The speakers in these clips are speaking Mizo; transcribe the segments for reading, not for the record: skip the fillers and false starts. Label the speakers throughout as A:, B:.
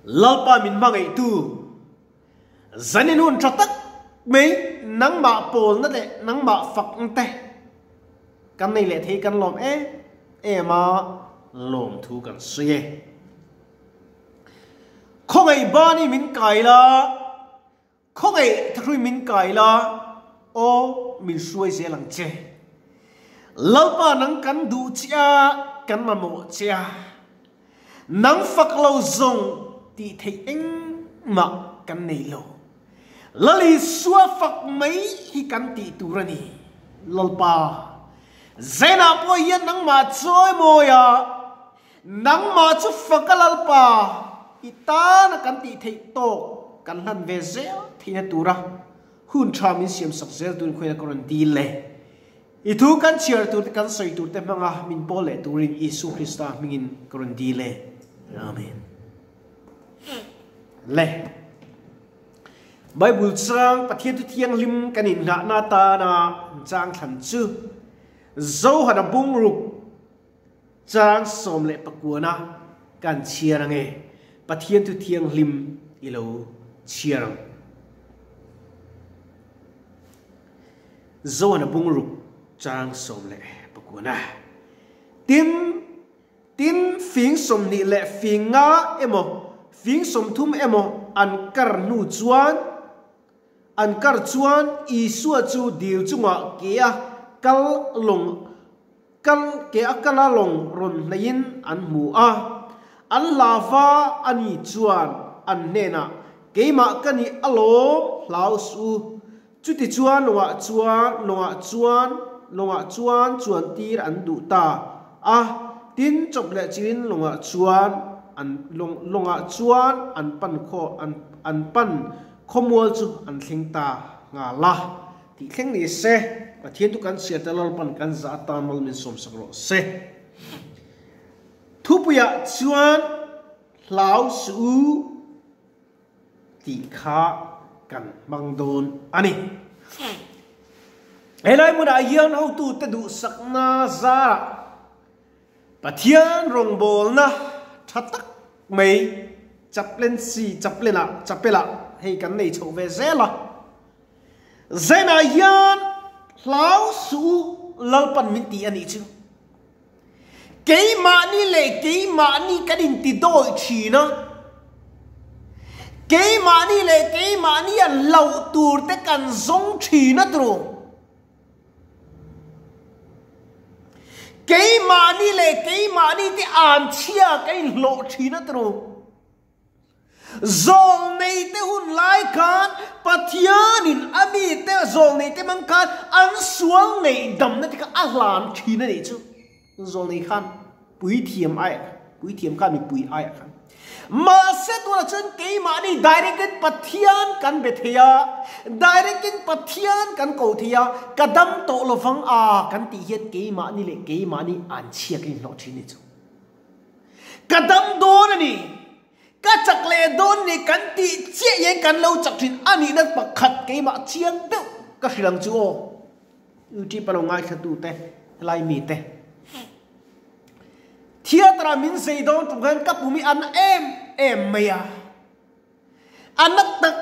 A: Lalpa min hmangaihtu, zanin hun tha tak mai nangmah pawlna leh nangmah fakna te kan nei leh thei kan lawm em em a, lawmthu kan sawi e. Khawngaih bani min kai la, Khawngaih thahrui min kai la, aw min hruai zel ang che. Lalpa nang kan duh che a, kan mamawh che a. Nang fak lo zawng tih theih engmah kan nei lo. Lal Isua fak mai hi kan tih tur a ni. Lalpa, Zainah pawh hian nangmah chawi mawi a, Nangmah chu fak a Lalpa, i tana kan tih theih tawk kan hlan ve zel theihna tura hun tha min siamsak zel turin khawiah ka rawn dil le. I thu kan chhiar tur te kan sawi tur te hmanga min pawl leh turin Isu Krista hmingin ka rawn dil e. Amen. Le. Bible chang Pathian thu thianghlim kan innghahna atana chang thlan chu Zohana bungruk Chang 19 kan chhiar ang e, Pathian thu thianghlim i lo chhiar ang. Zohana bungruk chang 19. Tin, tin fing 20 leh fing nga emaw, fing 30 emaw an kar hnu chuan, an kar chuan Isua chu dil chungah ke a kal lawng Kal ke a kal a lawng rawn hnaihin an hmu a, an hlava a ni chuan an hnenah, Keimah ka nih alawm, hlau suh u. Chutichuan lawngah chuan lawngah chuan lawngah chuan chuantir an duh ta a, tin chawp leh chilin lawngah chuan an lawng lawngah chuan an pan khaw an an pan khawmual chu an thleng ta nghal a. Tih thleng ni se, Pathian chu kan chhiar te Lalpan kan zah atan mal min sawmsak rawh se. Thupuiah chuan hlau suh u tih kha kan hmang dawn a ni. Helai hmunah hian hotute duhsakna zarah Pathian rawngbawlna tha tak mai chaplaincy chaplain-ah chapel-ah hei kan nei chhoh ve zel a. Zainah hian hlau suh u Lalpan min ti a nih chu. Keimahni leh keimahni kan inti dawi thin a. Keimahni leh keimahni an hlauh tur te kan zawng thin a turu. Keimahni leh keimahni te an chhia kan inhlawh thin a turu. Zawlneite hun lai khan Pathianin a mite zawlneite hmang khan an sual neih damna te kha a hlan thin a nih chu. Zawlnei khan puithiam aiah khan, puithiam khan mipui aiah khan. Mahse tunah chuan keimahni direct in Pathian kan be thei a, direct in Pathian kan ko thei a, ka dam tawh lovang a kan tih hian keimahni leh keimahni an chhiak in hlawh thin a nih chu. Ka dam dawn a ni, ka chak leh dawn ni kan tih chiah hian kan lo chak thin a nihna pakhat keimah chiang deuh ka hrilh ang chu aw. YouTube a lo ngaithla tu te, helai mi te. Theatre ah min zei dawn tum khan ka pum hi a na em em mai a. A na tak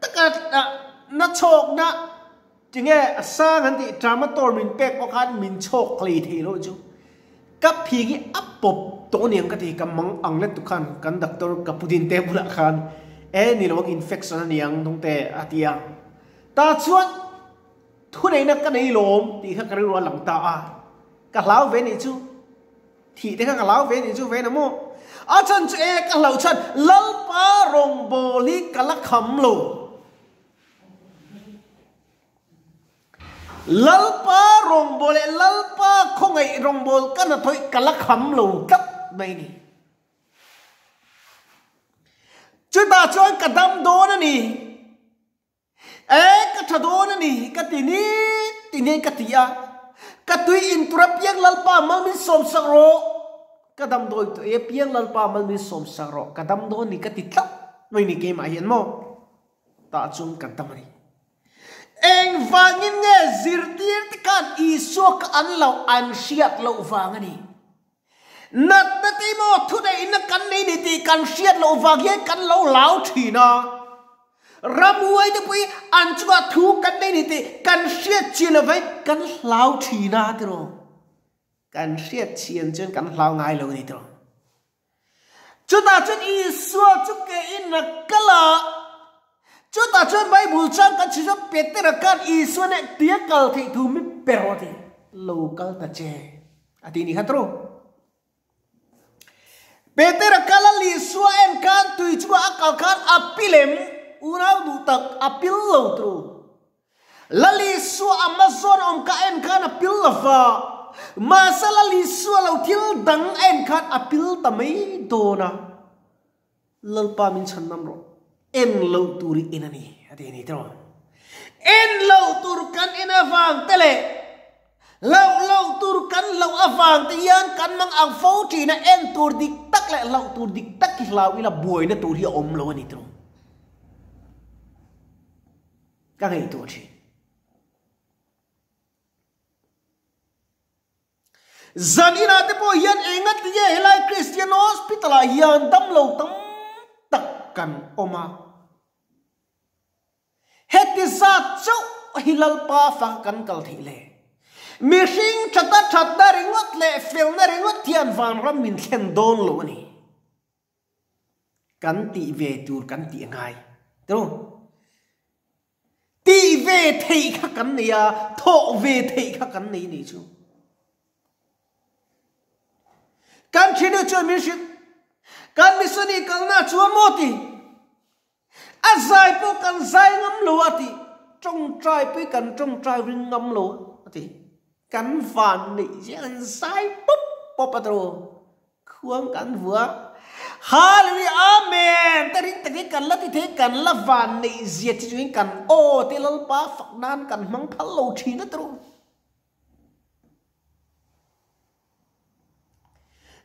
A: tak a, na chhawkna Tinge a sang an tih Tramadol min pek pawh khan min chhawk hlei thei lo chu. Ka phing hi a pawp tawh aniang ka ti ka mang ang let tuk khan kan doctor ka pu din te bulah khan e ni lo ang infection aniang dawng te a ti a. Tah chuan thuneihna ka nei lawm tih kha ka rilru a lang ta a. Ka hlau ve nih chu. Thih te kha ka hlau ve nih chu ve na maw. A chhan chu e ka hlauh chhan Lalpa rawngbâwl hi ka la kham lo. Lalpa rawngbâwl leh Lalpa khawngaih rawngbâwl ka hnathawih ka la kham lo tlat mai a ni. Chutah chuan ka dam dawn a ni, e ka tha dawn a ni ka ti ni ti nge ka ti a, ka tui in tur apiang Lalpa mal min sawmsak rawh, ka damdawi tawh e apiang Lalpa mal min sawmsak rawh, ka dam dawn a ni ka ti tlat mai a ni keimah hian maw. Tah chuan kan tam a ni. Engvangin nge zirtirte khan Isua kha an lo an hriat loh vang a ni. Natna te maw thuneihna kan nei ni tih kan hriat loh vang hian kan lo hlau thin a. Ramhuai te pawh hi an chungah thu kan nei ni tih kan hriat chian loh vangin kan hlau thin a tiraw. Kan hriat chian chuan kan hlau ngai lo a ni tiraw. Chutah chuan Isua chu ke in a kal a, chutah chuan Bible chang kan chhi chuan Petera khan Isua nen tia kal theih thu mi pe rawh a ti, lo kal ta che a ti ni kha tawh. Petera kal a Isua en khan tui chungah a kal khan a pilem unau duh tak a pil lo tawh. Lal Isua Amazon awm ka en khan a pil lo va, mahse Lal Isua lo thil dang a en khan a pil ta mai dawn a. Lalpa min chhan nam rawh, en loh tur i en a ni, a ti a ni tiraw? En loh tur kan en avang te leh hlauh loh tur kan hlauh avang te hian kan mang ang fo thin a, en tur dik tak leh hlauh tur dik tak hi hlau ila buaina tur hi a awm lo a ni tiraw? Ka ngaihtuah thin. Zan inah te pawh hian enga tinge helai Christian Hospital ah hian damlo tam tak kan awm a. Heti zat chauh hi Lalpa faka kan kal theih le. Mihring thata thatna ringawt leh felna ringawt hian vanram min thlen dawn lo a ni. Kan tih ve tur kan tih a ngai. Tiraw? Tih ve theih kha kan nei a, thawh ve theih kha kan nei nih chu. Kan thinu chuan min hrilh, kan missionary kalna chuan maw ti? A zai pawh kan zai ngam lo a ti, tawngtai pawh kan tawngtai ring ngam lo a ti. Kan van neih ziah an zai pawp pawp a tiraw? Khuang kan vua. Hallelujah Amen! Te ring takin kan la ti thei, kan la van neih zia chi chungin kan aw te Lalpa fak nan kan hmang phal lo thin a tiraw?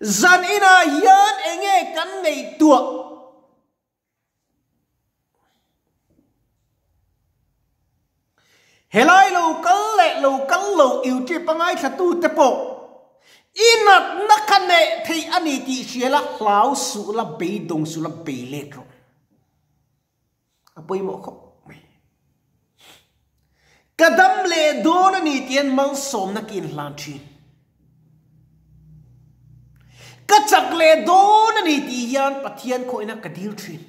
A: Zan inah hian enge kan ngaihtuah? Helai lo kal leh lo kal lo YouTube a ngaithla tu te pawh i natna kha neh theih a ni tih hria la, hlau suh la, beidawng suh la, bei let rawh. A pawimawh khawp mai. Ka dam leh dawn a ni tih hian malsawmna ka inhlan thin. Ka chak leh dawn a ni tih hian Pathian khawihna ka dil thin.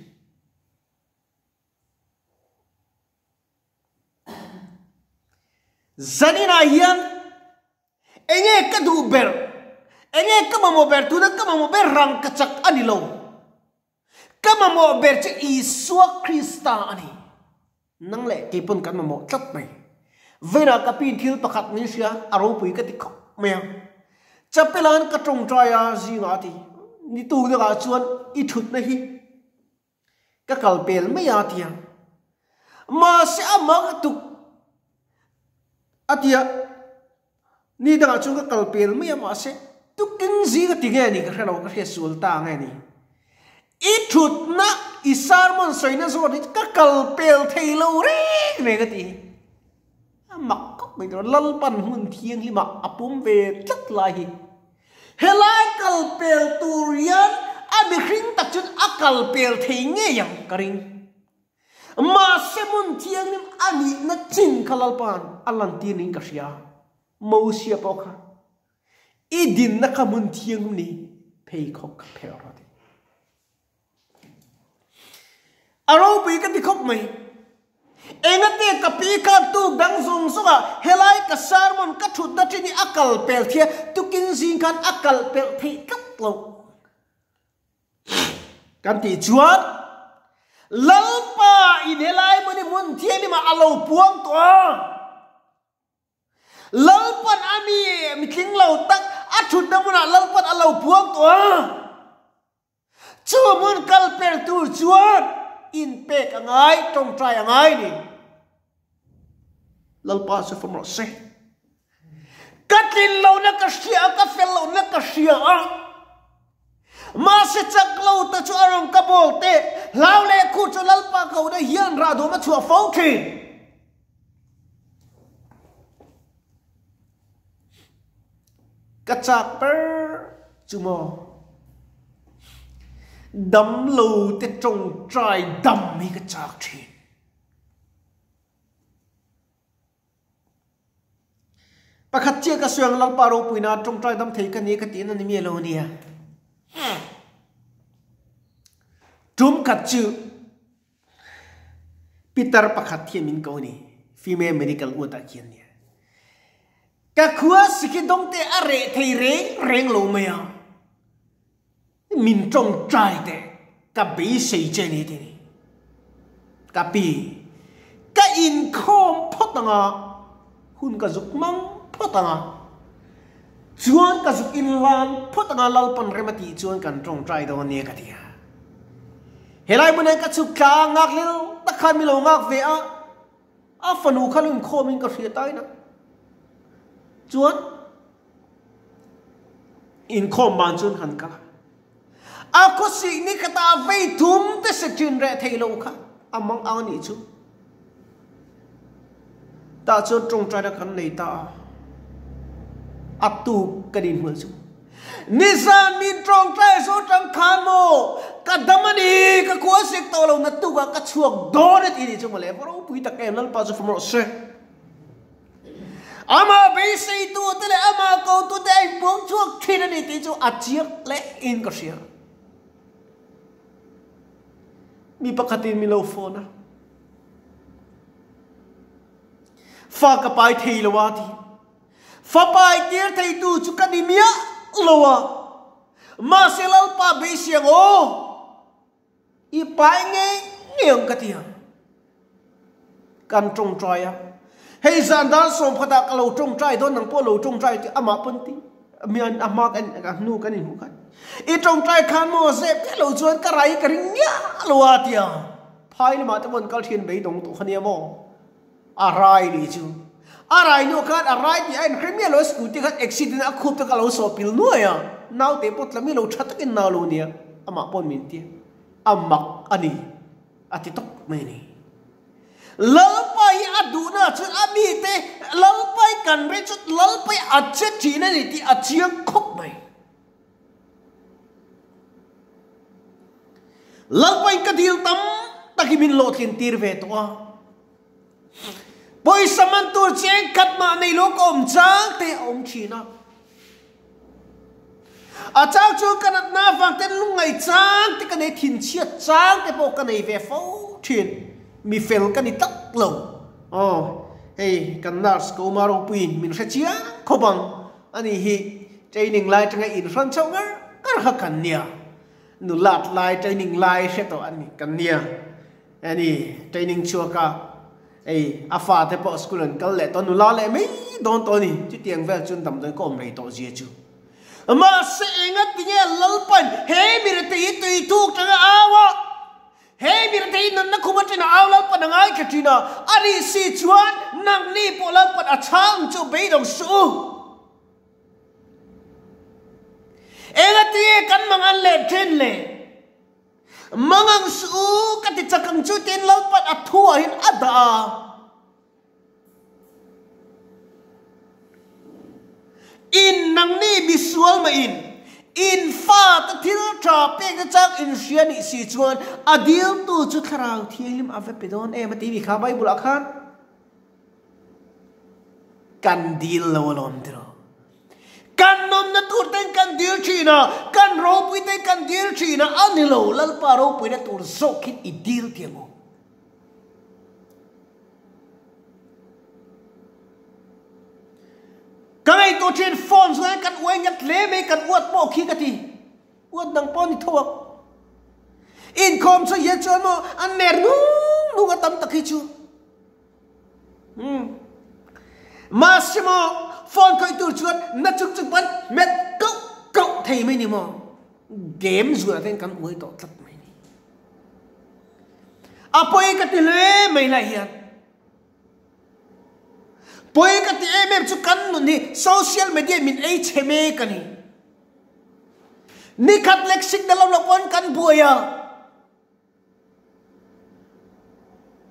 A: Zaninah hian enge ka duh ber, enge ka mamawh ber, tuna ka mamawh ber rang ka chak a ni lo. Ka mamawh ber chu Isua Krista a ni. Nang leh kei pawn kan mamawh tlat mai. Vawiinah ka pin thil pakhat min hria, a ropui ka ti khawp mai a. Chapela'n ka tawngtai a zingah a ti. Ni tuk deuhah chuan i thutna hi ka kal pel mai a ti a. Mahse a mak tuk a ti a. Ni dangah chuan ka kal pel mai a mahse tukin zing a ti nge ni ka hre lo ka hriat sual ta nge ni. I thutna i sermon sawina zawt hi ka kal pel thei lo reng reng a ti. A mak khawp mai tur Lalpan hmun thianghlimah a pum ve tlat lai hi. Helai kal pel tur hian a mihring tak chuan a kal pel thei ngei ang ka ring. Mahse hmun thianghlim a nihna chin kha Lalpa'n a lantir niin ka hria. Mosia pawh kha i dinna kha hmun thianghlim ni pheikhawk kha phelh rawh a ti. A ropui ka ti khawp mai. Engate ka pi khan tuk dang zawng zawng ah helai ka sermon ka thutna thin hi a kal pel thei a, tukin zing khan a kal pelh theih tlat lo. Kan tih chuan Lalpa in helai hmun hi hmun thianghlimah a lo puang tawh a. Lalpan a mi mitling lo tak a thutna hmunah Lalpan a lo puang tawh a. Chu hmun kal per tur chuan inpek a ngai, tawngtai a ngai ni. Lalpa chu fam rawh se. Ka tlin lohna ka hria a, ka fel lohna ka hria a. Mahse chak lo te chu a rawn ka bawl te, hlau leh khu chu Lalpa kohna hian rah duam a chhuah fo thin. Ka chak ber Chu maw? Damlo te tawngtai dam hi ka chak thin. Pakhat chiah ka sawi ang Lalpa ropuina tawngtai dam thei ka ni ka tihna ni miah lo ania. Tum khat chu Pitar pakhat hian min ko ni, female medical ward ah khian nia. Ka khua sikhi dawng te a reh thei reng reng lo mai a. Min tawngtai teh ka beisei che ni ti ni. Ka pi, ka inkhawm phawt ang a, hun ka zuk mang phawt ang a, chuan ka zuk inlan phawt ang a, Lalpan rem a tih chuan kan tawngtai dawn nia ka ti a. Helai hmunah hian ka chhuk tla a, ngak lel tak khan mi lo ngak ve a, a fanu kha lo inkhawmin ka hria ta in a. Chuan inkhawm ban chuan han kal a. A khawsih ni khat ah vei thum te se thin reh thei lo kha a mang ang a nih chu. Tah chuan tawngtaina kan nei ta a, a tuk kan inhmuh chu. Nizan min tawngtai zo tang khan maw ka dam a ni, ka khua sek tawh lo na tukah ka chhuak dawn a tih nih chu mawle, va ropui tak em Lalpa chu fam rawh se. Amah beiseitute leh amah kotute a inpuang chhuak thin a ni tih chu a chiang hle in ka hria. Mi pakhatin min lo phone a, Fa ka pai thei lo a ti. Fa pai tir theitu chu ka ni miah lo a, mahse Lalpa beisei ang aw. I pai ngei ngei ang ka ti a. Kan tawngtai a. Hei zan dan sawmkhatah ka lo tawngtai dawn nang pawh lo tawngtai tih amah pawn ti mian a hma kan a hnu kan inhmuh khan. I tawngtai khan maw zep te lo chuan ka rai ka ring miah lo a ti a. Phai lamah te pawh an kal thin beidawng tawh kha nia maw. A rai nih chu. A rai hnu khan a rai tih a inhre miah lo a scooty khan accident a khup te kha a lo sawh pil nuai a. Naute pawh tla miah lo tha takin nau lo nia amah pawn min ti a. A mak a ni a ti tawp mai a ni. Lalpa hi a duhna ah chuan a mite Lalpa hi kan rin chuan Lalpa hi a che thin a ni tih a chiang khawp mai. Lalpa in ka dil tam tak hi min hlawhtlin tir ve tawh a. Pawisa man tur cheng khat mah nei lo ka awm chang te a awm thin a. A chang chu ka natna avang ten lungngaih chang te ka nei thinchhiat chang te pawh ka nei ve fo thin. Mi fel ka ni tlat lo. Aw, hei kan nurse ko Uma Ropuiin min hre chiang khawp ang. Ani hi training lai atanga inhrawn chauh ngar ngar kha kan nia. Nulat lai training lai hre tawh a ni kan nia. Ani training chhuak a, ei a fate pawh school an kal leh tawh nula leh mai dawn tawh a ni. Chutiang vel chuan damdawi ka awm rei tawh zia chu. Mahse enga tinge Lalpain he mirethei hi tui thuk tanga au a, he mirethei hi nunna khum atanga au Lalpan a ngaithla thin a, a nih si chuan nangni pawh Lalpan a chhang chu beidawng suh u. Enga tinge kan mangan leh then le? Mangang suh u ka ti chak ang chu tiin Lalpan a thuah hian a dah a. In nangni misual mah in, in fate thil tha pek te chang in hria nih si chuan a diltu chu Thlarau Thianghlim a va pe dawn em a ti mi kha Bible ah khan kan dil lo alawm tiraw. Kan nawmna tur ten kan dil thin a, kan ropui ten kan dil thin a, a ni lo Lalpa ropuina tur zawk hin i dil ti ang u. Ka ngaihtuah thin phone chu kan uai ngat hle mai kan uat pawh khi ka ti. Uat dang pawh ni tho ang. Inkhawm chu hian chuan maw an ner nung nung a tam tak hi chu. Hmm. Mahse maw phone khawih tur chuan na chung chung pawn hmet kauh kauh thei mai ni maw. Game zuah ten kan uai tawh tlat mai ni. A pawi ka ti hle mai lai hian. Pawi ka ti em em chu kan nun hi social media min ei chhe mek a ni. Nikhat lek signal lo lo pawn kan buai a.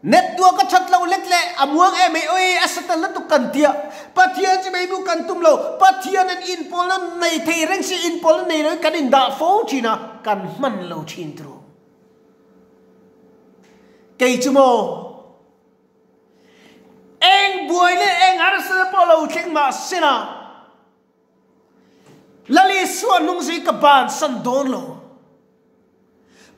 A: Network a that loh lek leh a muang em ei oi a settle lutuk kan tia. Pathian chu meibu kan tum lo. Pathian an inpawlna nei thei reng si inpawlna nei loin kan indah fo thin a, kan hman lo thin turu. Kei chu maw eng buai leh eng harsatna pawh lo thleng mah sela Lal Isua hnung zui ka bansan dawn lo.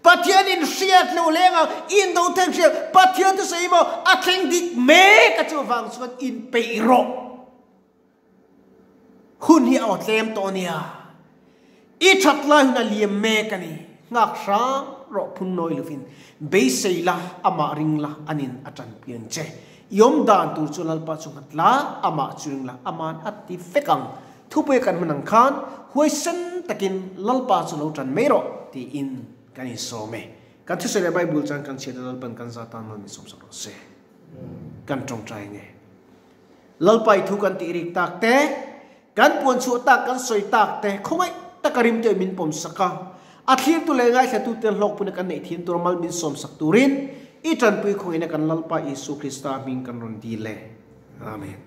A: Pathian in hriat lo leng a, in do thleng hriat, Pathian chu sawi maw, a thleng dik mek a chuvang chuan in peih rawh. Hun hi a aw tlem tawh ania. I that lai hun a liam mek a ni. Nghak hrang rawh phun nawi lovin beisei la, amah ring la, anin a tanpui ang che. I awm dan tur chu Lalpa chu nghat la, amah chu ring la, aman a ti vek ang. Thupui kan hman ang khan huaisen takin Lalpa chu lo tan mai rawh tiin kan insawm e. Kan thusawi leh Bible chuan kan chhiatna Lalpan kan za tan mal min sawmsak rawh se. Kan tawngtai nge. Lalpa i thu kan tih rik tak te, kan puan chhuah tak kan sawi tak te, khawngaih taka rim te min pawm sak a, a thlirtu leh ngaithlatu te hlawkpuna kan neih thiam tura mal min sawmsak turin i tanpui khawngaihna kan Lalpa Isu Krista hming kan rawn dil e. Amen.